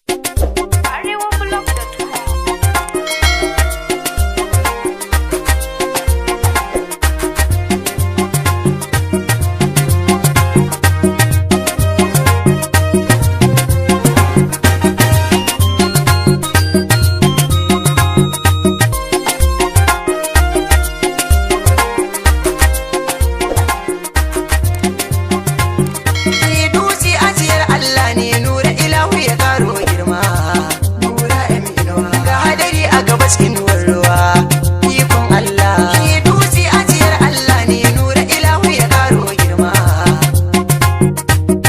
Arewablog.com. Dutse ajiyar Allah ne, Nura Ilahu ya karo girma. Nura M Inuwa. Ga hadari a gabas inuwar ruwa. Ikon Allah. Dutse ajiyar Allah ne, Nura Ilahu ya karo girma.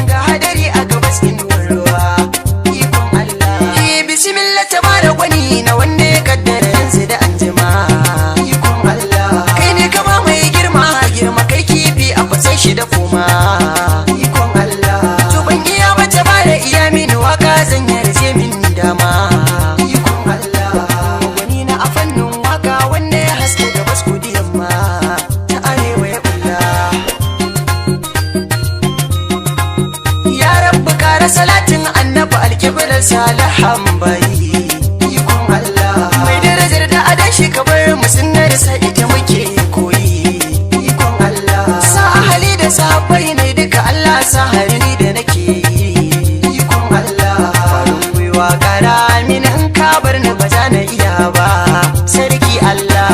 Ga hadari a gabas inuwar ruwa. Ikon Allah. Bismillah tabara gwani na wanda ya kaddara yanzu da anjima. Ikon Allah. Kai ne ka ba mai girma girma, kai kifi a kwatsan shi da kuma. Ikon Allah. To ban iya ba ta bada iya mini waka, zan yarje min dama. Ikon Allah. Gwani na a fannin waka wanda ya haske gabas kudu yamma ta arewa ya bulla. Ya Rabbi kara salatin Annabi alkiblar salihan bayi. Ikon Allah. Mai darajar da adan shi kabar mu sunnar sa ita muke koyi. Ikon Allah. Sa ahali da sahabbai ne duka, Allah sa harini da nake yi. Ikon Allah. Farin gwiwa kara mini, in ka bar ni ba za na iya ba. Sarki Allah.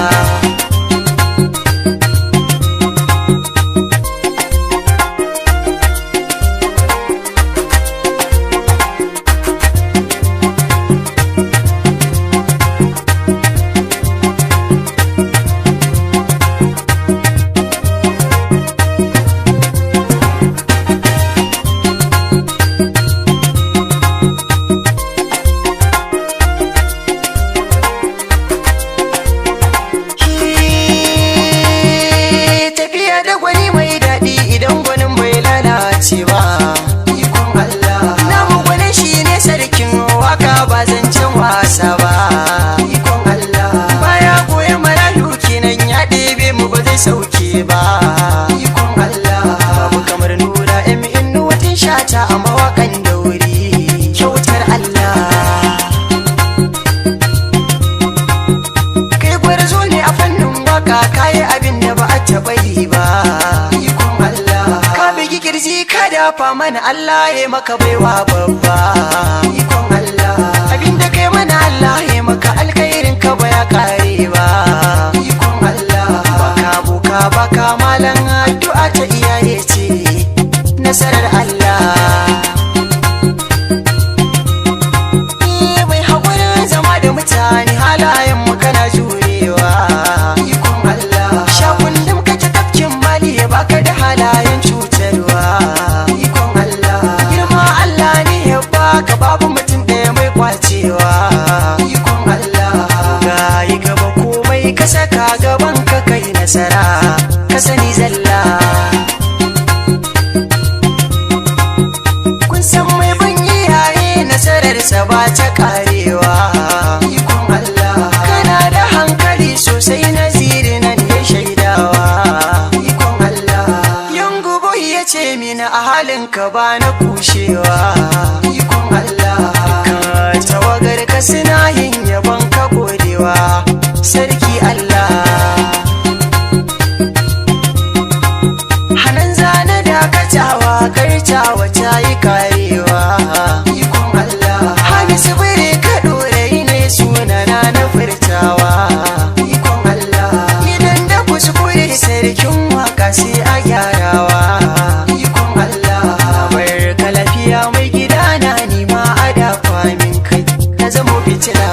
Tafiya da gwani mai daɗi idan gwanin bai lalace ba. Ikon Allah. Namu gwanin shi ne sarkin waka, ba zancen wasa ba. Ikon Allah. Baya goyon marayu kenan, ya ɗebe mu ba zai sauke ba. Ikon Allah. Babu kamar Nura M Inuwatin Shata a mawakan dauri. Kyautar Allah. Kai gwarzo ne a fannin waka, kayi abin da ba a taɓa yi ba. Ikon Allah. Ka bigi kirji ka dafa mana, Allah ya maka baiwa babba. Ikon Allah. Abin da kai mana Allah ya maka, alkhairin ka ba ya kare ba. Ikon Allah. Baka boka baka malan, addu'a ta iyaye ce nasarar Allah. Mai haƙurin zama da mutane, halayen mu kana jurewa. Ikon Allah. Sha kullum kake tafkin mali, ya baka da halayen cutarwa. Ikon Allah. Girma Allah ne ya baka, babu mutum ɗaya mai kwacewa. Ikon Allah. Ga yi gaba, komai ka saka gaban ka kai nasara ka sani zalla. Kun san mai ban iyaye nasararsa ba ta karewa. Ikon Allah. Kana da hankali sosai, Naziri nan ya shaidawa. Ikon Allah. Yangubo ya ce mini a halinka ba na kushewa. Ikon Allah. Ka tawagar ka suna yin yabon ka, godewa sarki Allah. Hanan zane dakatawa, kartawa ta yi karewa. Ikon Allah. Hamisu bire ka ɗorayi ne sunana na furtawa. Ikon Allah. Idan da kuskure sarkin waka sai a gyarawa. Ikon Allah. Bar ka lafiya mai gida na, nima a dafa min kai na zamo fitila.